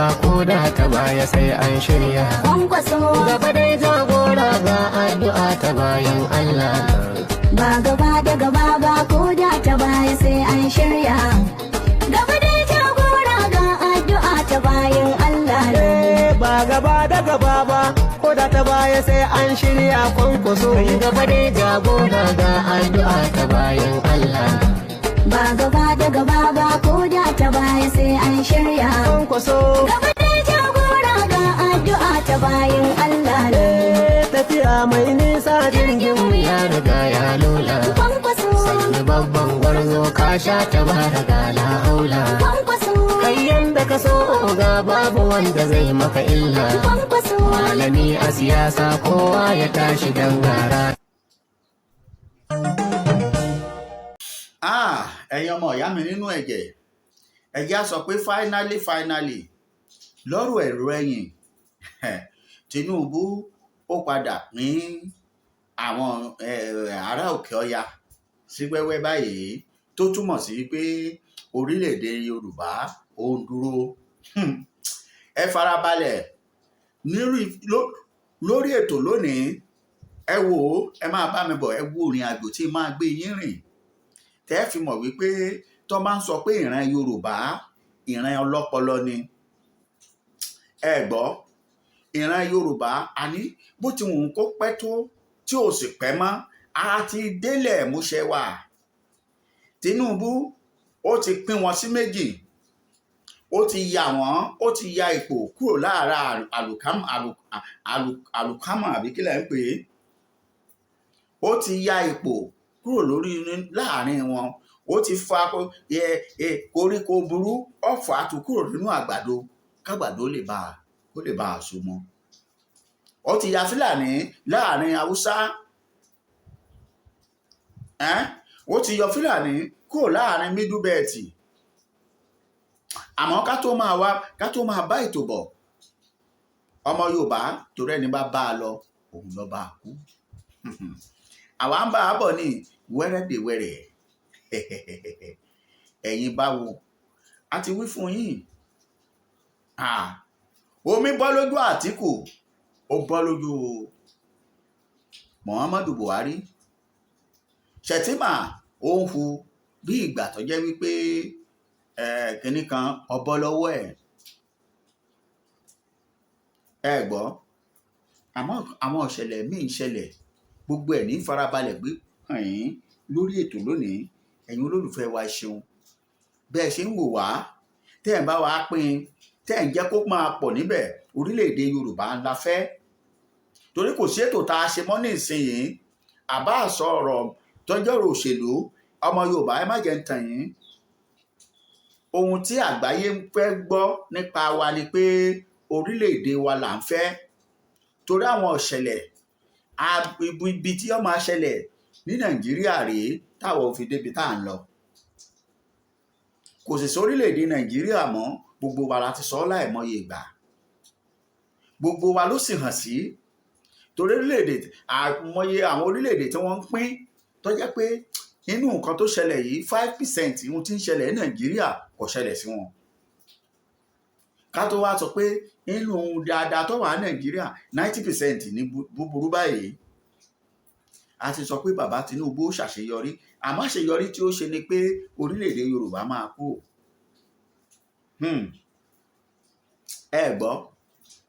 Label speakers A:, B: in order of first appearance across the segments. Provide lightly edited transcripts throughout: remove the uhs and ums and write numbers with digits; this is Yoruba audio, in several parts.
A: ba ko da ta baya sai an shirya.
B: Kwankwaso.
A: Gaba dai jagora, ga addu'a ta bayan Allah.
B: Ba gaba da gaba ba, ko da ta baya sai an shirya. Gaba dai jagora, ga addu'a ta bayan Allah.
A: Eh, ba gaba da gaba ba, ko da ta baya sai an shirya. Kwankwaso. Gaba dai jagora, ga addu'a ta bayan Allah.
B: Ba gaba da gaba ba, ko da ta baya sai an shirya.
A: Kwankwaso.
B: Gaba dai jagora, ga addu'a ta bayan Allah.
A: Eh, tafiya mai nisa, jirgin mu ya riga ya lola.
B: Kwankwaso.
A: Sannu babban gwarzo, ka sha ta bara ga la haula.
B: Kwankwaso.
A: Kai yanda ka so ga babu wanda zai maka illa.
B: Kwankwaso.
A: Malami a siyasa, kowa ya tashi dangara.
C: Ah, ẹ̀yin ọmọ ìyá mi nínú ẹ̀jẹ̀, ẹ̀jẹ̀ á sọ pé finally, finally, lọ́rọ̀ ẹ̀rọ ẹ̀yìn, Tinubu ó padà pín àwọn ará òkè ọya sí wẹ́wẹ́ báyìí, tó túmọ̀ sí pé orílẹ̀-èdè Yorùbá ó ń dúró. Ẹ farabalẹ̀ lórí ètò lónìí. Ẹ wò ó, ẹ máa bá mi bọ̀. Ẹ wo ìrìn àjò tí máa gbé yín rìn, tẹ́ fi mọ̀ wípé tó bá ń sọ pé ìran Yorùbá, ìran ọlọ́pọlọ ni. Ẹ gbọ́, ìran Yorùbá, àní bó ti wù kó pẹ́ tó, tí ò sì pẹ́ mọ́, a ti délẹ̀ múṣẹ wà. Tinubu ó ti pín wọn sí méjì, ó ti yà wọ́n, ó ti ya ipò kúrò lára àlùkámà, àbí kí lẹ̀ ń pè é. Ó ti ya ipò kúrò lórí láàrin wọn, ó ti fa koríko burú, ọ̀fà tó kúrò nínú àgbàdo, kágbàdo lè bá kó lè bá a so mọ́. Ó ti ya Fúlàní láàrin Haúsá. Ó ti yọ Fúlàní kúrò láàrin Middle Belt. Àmọ́ ká tó máa wá, ká tó máa bá ètò bọ̀, ọmọ Yorùbá, torí ẹni bá bá a lọ, òun lọ bá a kú. Àwa ń bá a bọ̀ ní wẹ́rẹ́dẹ̀wẹ́rẹ́. Ẹ̀yin báwo? A ti wí fún yín. Omi bọ́ lójú Àtíkù, ó bọ́ lójú Muhammadu Buhari. Shettima ó ń hu bí ìgbà tó jẹ́ wípé kínní kan ọbọ̀ lọ́wọ́ ẹ̀. Ẹ gbọ́, àmọ́ àwọn ìṣẹ̀lẹ̀ míì ń ṣẹlẹ̀, gbogbo ẹ̀ ní farabalẹ̀ gbé hàn yín lórí ètò lónìí. Ẹ̀yin olólùfẹ́ wa, ṣeun bẹ́ẹ̀ ṣe ń wò wá, tẹ́ ẹ̀ ń bá wa pín, tẹ́ ẹ̀ ń jẹ́ kó máa pọ̀ níbẹ̀. Orílẹ̀-èdè Yorùbá la fẹ́, torí kò sí ètò tá a ṣe mọ́ ní ìsinyìí àbá sọ ọ̀rọ̀ tọ́jọ́rò òṣèlú. Ọmọ Yorùbá, ẹ má jẹ́ ń tàn yín. Ohun tí àgbáyé ń fẹ́ gbọ́ nípa wa ni pé orílẹ̀-èdè wa là ń fẹ́, torí àwọn ìṣẹ̀lẹ̀ ibi tí ó máa ṣẹlẹ̀ ní Nàìjíríà rèé táwọn ò fi débi tá à ń lọ. Kò sì sórílẹ̀-èdè Nàìjíríà mọ́. Gbogbo wa la ti sọ ọ́ láìmọye ìgbà, gbogbo wa ló sì hàn sí, torí orílẹ̀-èdè, àmọye àwọn orílẹ̀-èdè tí wọ́n ń pín, tó jẹ́ pé inú nǹkan tó ṣẹlẹ̀ yìí, 5% ohun tí ń ṣẹlẹ̀ ní Nàìjíríà kò ṣẹlẹ̀ sí wọn, ká tó wá sọ pé nínú dáadáa tó wà ní Nàìjíríà, 90% ní búburú báyìí. A ti sọ pé bàbá Tinubu ó ṣàṣeyọrí, àmọ́ àṣeyọrí tí ó ṣe ni pé orílẹ̀-èdè Yorùbá máa kú. Ẹ gbọ́,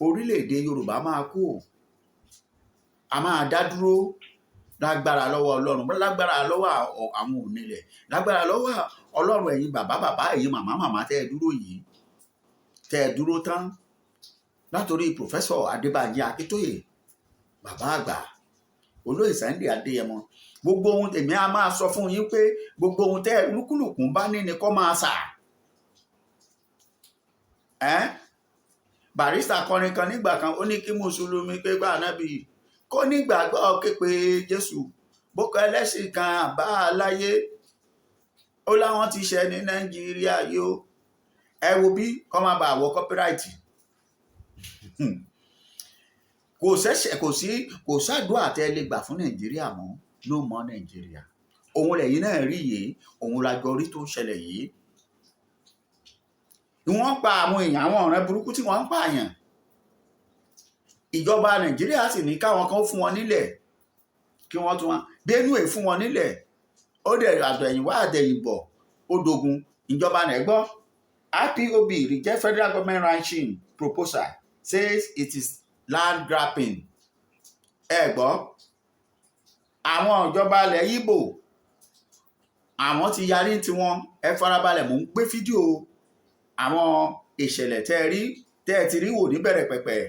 C: orílẹ̀-èdè Yorùbá máa kú, a máa dá dúró lágbára lọ́wọ́ Ọlọ́run, lágbára lọ́wọ́ àwọn onílẹ̀, lágbára lọ́wọ́ Ọlọ́run. Ẹ̀yin bàbá bàbá, ẹ̀yin màmá màmá, tẹ́ ẹ dúró yìí, tẹ́ ẹ dúró tán, látòrí Professor Adébánjí Akíntóyè, bàbá àgbà, olóyè Sunday Adéyẹmọ, gbogbo ohun tèmi a máa sọ fún yín pé gbogbo ohun tẹ́ olúkúlùkù bá ní ni kó máa sà ẹ́. Barrister kọrin kan nígbà kan, ó ní kí mùsùlùmí pé gbà nábì, kó nígbàgbọ́ képe Jésù, bókọ ẹlẹ́sìn kan àbá aláyé, ó láwọn ti ṣe ní Nàìjíríà yìí ó. Ẹ wo bí kọ́ máa bá àwọ̀ copyright. Kò sẹ́sẹ̀, kò sí, kò sádùá tẹ́ lè gbà fún Nàìjíríà mọ́. No more Nàìjíríà. Òun lẹ́yìn náà rí yìí, òun la jọ rí tó ń ṣẹlẹ̀ yìí. Wọ́n pa àwọn èèyàn, àwọn ọ̀rẹ́ burúkú tí wọ́n ń pààyàn. Ìjọba Nàìjíríà sì ní káwọn kan fún wọn nílẹ̀ kí wọ́n tún wọn. Benue fún wọn nílẹ̀, ó dẹ̀ àtẹ̀yìnwá àtẹ̀yìnbọ̀, ó dogun. Ìjọba náà gbọ́. IPOB reject federal government ranching proposal, says it is land grabbing. Ẹ gbọ́, àwọn ìjọba ilẹ̀ Ìgbò, àwọn ti yarí tiwọn. Ẹ farabalẹ̀, mò ń gbé fídíò àwọn ìṣẹ̀lẹ̀ tẹ́ ẹ rí, tẹ́ ẹ ti rí wò níbẹ̀rẹ̀ pẹ̀pẹ̀,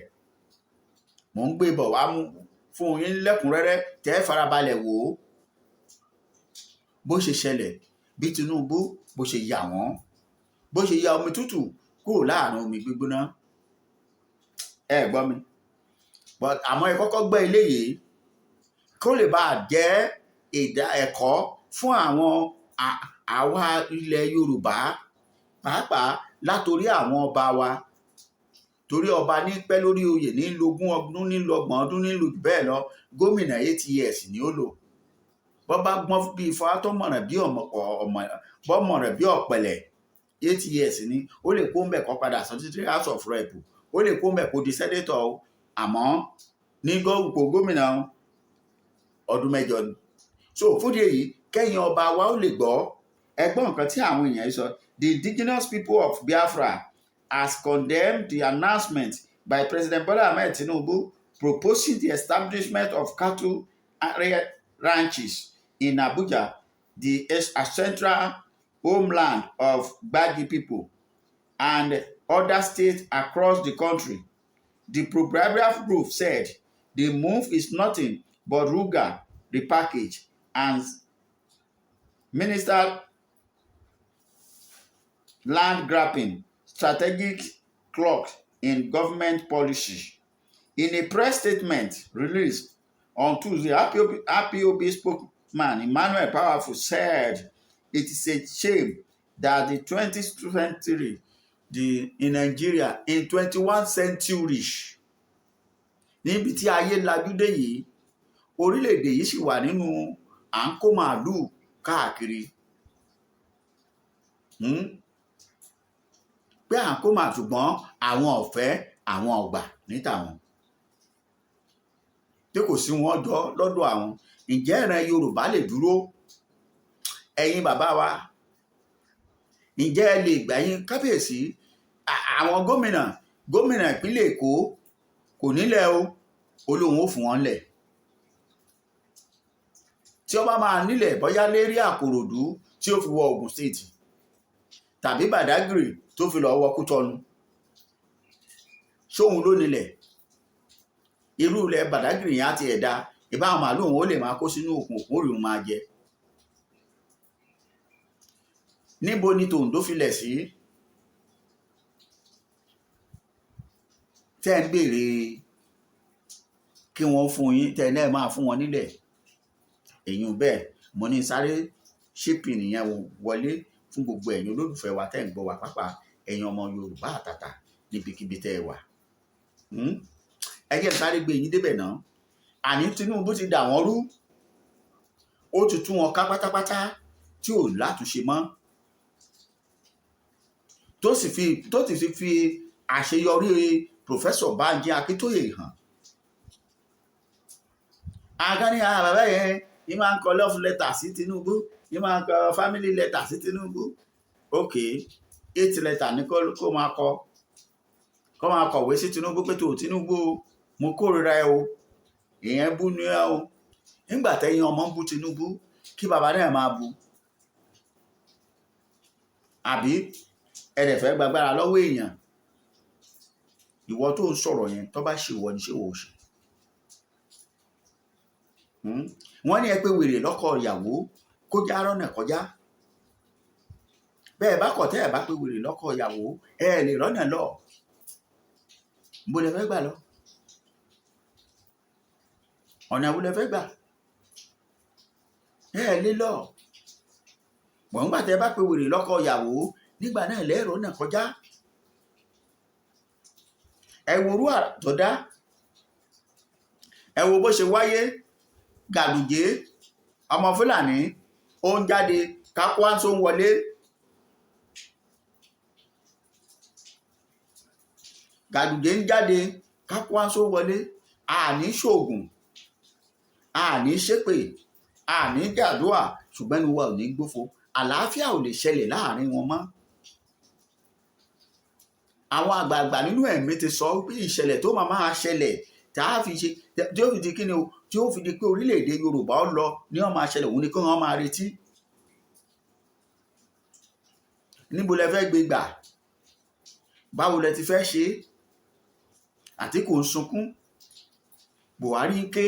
C: mò ń gbé bọ̀ wá mú fún yín lẹ́kùnrẹ́rẹ́, tẹ́ ẹ farabalẹ̀ wò ó bó ṣe ṣẹlẹ̀, bí Tinubu bó ṣe yà wọ́n, bó ṣe ya omi tútù kúrò láàrin omi gbígbóná. Ẹ gbọ́ mi, but àmọ́ ẹ kọ́kọ́ gbọ́ eléyìí kó lè bá a jẹ́ ìdá ẹ̀kọ́ fún àwọn àwa ilẹ̀ Yorùbá, pàápàá látòrí àwọn ọba wa, torí ọba ní pẹ́ lórí oyè, ní lógún ọdún, ní lọ́gbọ̀n ọdún, ní lò jù bẹ́ẹ̀ lọ. Gómìnà, 8 years ni ó lò. Bọ́ bá gbọ́n bí ifá tó mọ̀ràn bí ọmọ, bọ́ mọ̀ràn bí ọ̀pẹ̀lẹ̀, 8 years ni. Ó lè kó mbẹ̀ kó padà sọ títí House of Rep, ó lè kó mbẹ̀ kó di senator o. Àmọ́ ní kò gómìnà, ọdún 8 ni. So fúdi èyí, kẹ́yìn ọba wa ó lè gbọ́. Ẹgbọ́n nǹkan tí àwọn èèyàn yìí sọ. The Indigenous People of Biafra has condemned the announcement by President Bola Ahmed Tinubu proposing the establishment of cattle ranches in Abuja, the central homeland of Gbagyi people, and other states across the country. The pro-Biafra group said the move is nothing but Ruga repackage and minister land grabbing strategic clock in government policy. In a press statement released on Tuesday, IPOB spokesman Emmanuel Powerful said it is a shame that the 20th century the in Nigeria in 21 century, níbi tí ayé lajú dé yìí, orílẹ̀-èdè yìí sì wà nínú à ń kó màálùú káàkiri. Pé à ń kó màálùú, ṣùgbọ́n àwọn ọ̀fẹ́, àwọn ọ̀gbà ní tàwọn, tí kò sí wọn jọ lọ́dọ̀ àwọn. Ǹjẹ́ ìran Yorùbá lè dúró? Ẹ̀yin bàbá wa, ǹjẹ́ ẹ lè gbà yín kábíyèsí, àwọn gómìnà, gómìnà ìpínlẹ̀ Èkó kò nílẹ̀ o, olóhùn ó fún wọn lẹ̀. Tí ó bá máa nílẹ̀, bóyá lérí Àkòròdú tí ó fi wọ Ògùn State tàbí Badagry tó fi lọ́ọ́ wọ Kútọ́nù, sóhun ló nílẹ̀? Irú ilẹ̀ Badagry yẹn á ti ẹ̀dá ìbáwọn màálù òun ó lè máa kó sínú òkun, òkun òrì òun máa jẹ. Níbo ni tòǹdó filẹ̀ sí tẹ́ ń béèrè kí wọ́n fún yín, tẹ́ náà máa fún wọn nílẹ̀? Èyí bẹ́ẹ̀, mo ní sáré ṣípì nìyẹn wọlé fún gbogbo ẹ̀yin olólùfẹ́ wa tẹ́ ń gbọ́ wa, pápá ẹ̀yin ọmọ Yorùbá àtàtà níbikíbi tẹ́ ẹ wà. Ẹ jẹ́ sáré gbé yín débẹ̀ náà. Àní Tinubu ti dà wọ́n rú, ó ti tú wọn ká pátápátá tí ò látúnṣe mọ́, tó sì fi àṣeyọrí Professor Banji Akíntóyè hàn. Àgán ní àwọn bàbá yẹn ní máa ń kọ love letter sí Tinubu, ní máa ń kọ family letter sí Tinubu. Ok, eight letter ní kó máa kọ, kó máa kọ̀wé sí Tinubu pé tó Tinubu o, mo kórìíra ẹ o, èèyàn bú ni ẹ o. Nígbà tẹ́yìn ọmọ ń bú Tinubu, kí bàbá náà máa bú, àbí ẹ dẹ̀ fẹ́ gbàgbára lọ́wọ́ èèyàn? Ìwọ tó ń sọ̀rọ̀ yẹn, tó bá ṣe ìwọ ni, ṣé ìwọ ò ṣe? Wọ́n ní ẹ pé wèrè lọ́kọ ìyàwó kó já rọ́nà kọjá. Bẹ́ẹ̀ bá kọ̀, tẹ́ ẹ̀ bá pé wèrè lọ́kọ ìyàwó, ẹ lè rọ́nà lọ. Bó lẹ fẹ́ gbà lọ? Ọ̀nà wo lẹ fẹ́ gbà? Ẹ lè lọ bọ̀. Ńgbà tẹ́ bá pé wèrè lọ́kọ ìyàwó, nígbà náà lẹ́ẹ̀rọ náà kọjá. Ẹ wo orú àtọ̀dá, ẹ wo bó ṣe wáyé. Gàlùjé ọmọ Fúlàní ó ń jáde, Kákúánsó ń wọlé. Gàdùgé ń jáde, Kwankwaso wọlé. Àní ṣoògùn, àní ṣépè, àní gàdúà, ṣùgbọ́n ẹnu wa ò ní gbófo. Àlàáfíà ò lè ṣẹlẹ̀ láàrin wọn mọ́. Àwọn àgbààgbà nínú ẹ̀mí ti sọ pé ìṣẹ̀lẹ̀ tó máa máa ṣẹlẹ̀ tá a fi ṣe tí ó fi di kíni o, tí ó fi di pé orílẹ̀-èdè Yorùbá ó lọ ní ó máa ṣẹlẹ̀, òun ni kí wọ́n máa retí. Níbo lẹ fẹ́ gbé gbà? Báwo lẹ ti fẹ́ ṣe é? Àtíkù ń sunkún, Buhari ń ké,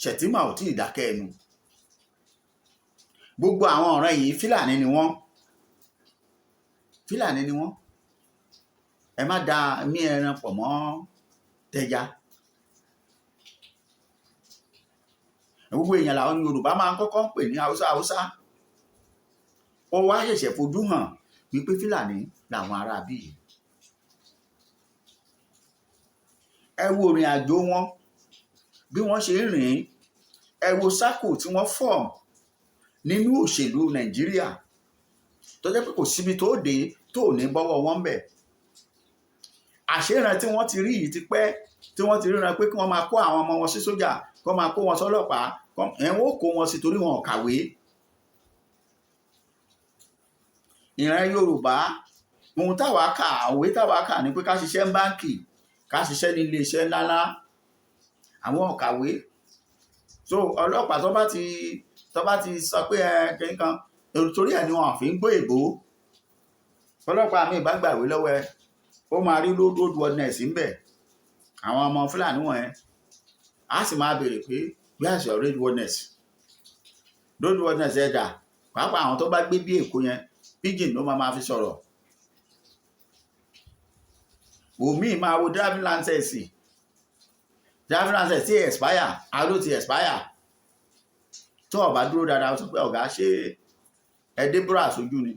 C: Shettima ò tí ì dákẹ́ ẹnu. Gbogbo àwọn ọ̀ràn yìí, Fúlàní ni wọ́n, Fúlàní ni wọ́n. Ẹ má da mí ẹran pọ̀ mọ́ tẹja. Gbogbo èèyàn làwọn Yorùbá máa ń kọ́kọ́ ń pè ní Haúsá Haúsá. Ó wá ṣẹ̀ṣẹ̀ fojú hàn wípé Fúlàní làwọn ará bí yìí. Ẹ wo ìrìn àjò wọn bí wọ́n ṣe ń rìn. Ẹ wo sákò tí wọ́n form nínú òṣèlú Nàìjíríà, tó jẹ́ pé kò síbi tó dé tó ní bọ́wọ́ wọn bẹ̀. Àṣeran tí wọ́n ti rí yìí ti pẹ́ tí wọ́n ti ríran pé kí wọ́n máa kó àwọn ọmọ wọn sí sójà, kí wọ́n máa kó wọn sọ́lọ́pàá, ẹ̀ wọ́n kó wọn sí torí wọn ò kàwé. Ìran Yorùbá, ohun táwa kà, òwe táwa kà ni pé ká ṣiṣẹ́ ní báǹkì, ká ṣiṣẹ́ ní iléeṣẹ́ ńláńlá. Àwọn ò kàwé. So ọlọ́pàá tó bá ti sọ pé ẹ kìnìún kan, torí ẹ̀ ni wọn fi ń gbọ́ èbó. Ọlọ́pàá mi bá gbàwé lọ́wọ́ ẹ, ó máa rí roadworthiness ńbẹ̀. Àwọn ọmọ Fúlàní wọ̀nyẹn á sì máa béèrè pé, "Where is your roadworthiness? Roadworthiness ẹ̀ dà?" Pàápàá àwọn tó bá gbé bí Èkó yẹn, pidgin ló máa fi sọ̀rọ̀. Òmíì máa wo driving license, driving license ti expire, aró ti expire. Tó o bá dúró dáadáa, sọ pé, "Ọ̀gá, ṣé ẹ dé búrà sójú ni?"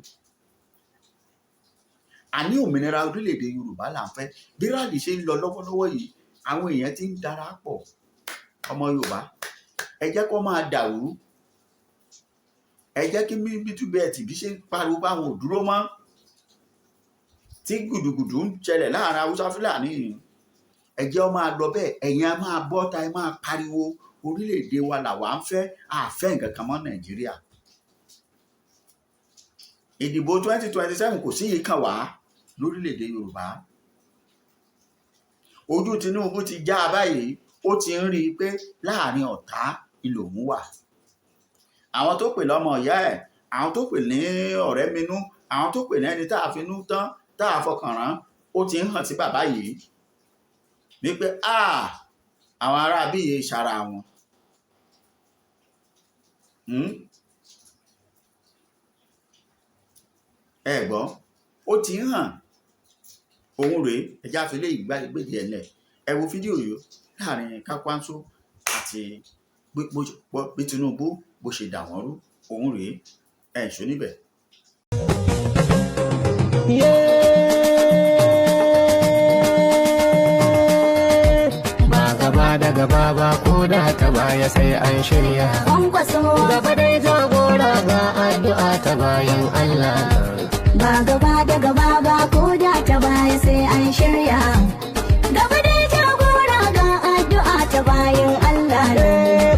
C: Àní òmìnira orílẹ̀-èdè Yorùbá là ń fẹ́. Bí rally ṣe ń lọ lọ́wọ́lọ́wọ́ yìí, àwọn èèyàn ti ń darapọ̀. Ọmọ Yorùbá, ẹ jẹ́ kó máa dàrú. Ẹ jẹ́ kí Middle Belt bí ṣe ń pariwo báwọn ò dúró mọ́, tí gùdùgùdù ń ṣẹlẹ̀ láàrin Haúsá Fúlàní yìí, ẹ jẹ́ ó máa lọ bẹ́ẹ̀. Ẹ̀yin á máa bọ́ ta, ẹ máa pariwo orílẹ̀-èdè wa làwa ń fẹ́, àfẹ́ nǹkan kan mọ́ Nàìjíríà. Ìdìbò 2027 kò sí yìí kàn wá lórílẹ̀-èdè Yorùbá. Ojú Tinubu ti já a báyìí, ó ti ń rí i pé láàrin ọ̀tá ìlòmú wà. Àwọn tó pè lọ́mọ ìyá ẹ̀, àwọn tó pè ní ọ̀rẹ́ minú, àwọn tó pè ní ẹni tá a finú tán, tá a fọkàn rán, ó ti ń hàn sí bàbá yìí wípé àwọn ará bíi ṣara wọn. Ẹ gbọ́, ó ti ń hàn òun rèé. Ẹjá fi lé ìgbàgbé ẹ̀ lẹ̀. Ẹ wo fídíò yìí láàrin Kwankwaso àti bí Tinubu bó ṣe dà wọ́n rú, òun rèé. Ẹ̀ ń ṣó níbẹ̀.
A: Ba gaba da gaba ba, ko da ta baya sai an shirya.
B: Kwankwaso.
A: Gaba dai jagora, ga addu'a ta bayan Allah.
B: Ba gaba da gaba ba, ko da ta baya sai an shirya. Gaba dai jagora, ga addu'a ta bayan Allah.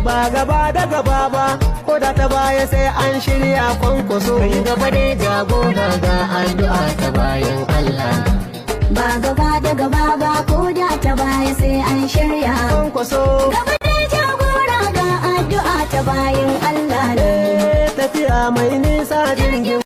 A: Ba gaba da gaba ba, ko da ta baya sai an shirya, Kwankwaso. Kai gaba dai jagora, ga addu'a ta bayan Allah.
B: Ba gaba da gaba ba, ko da ta baya sai an shirya.
A: Kwankwaso.
B: Gaba dai jagora, ga addu'a ta bayan Allah.
A: Tafiya mai nisa jirgin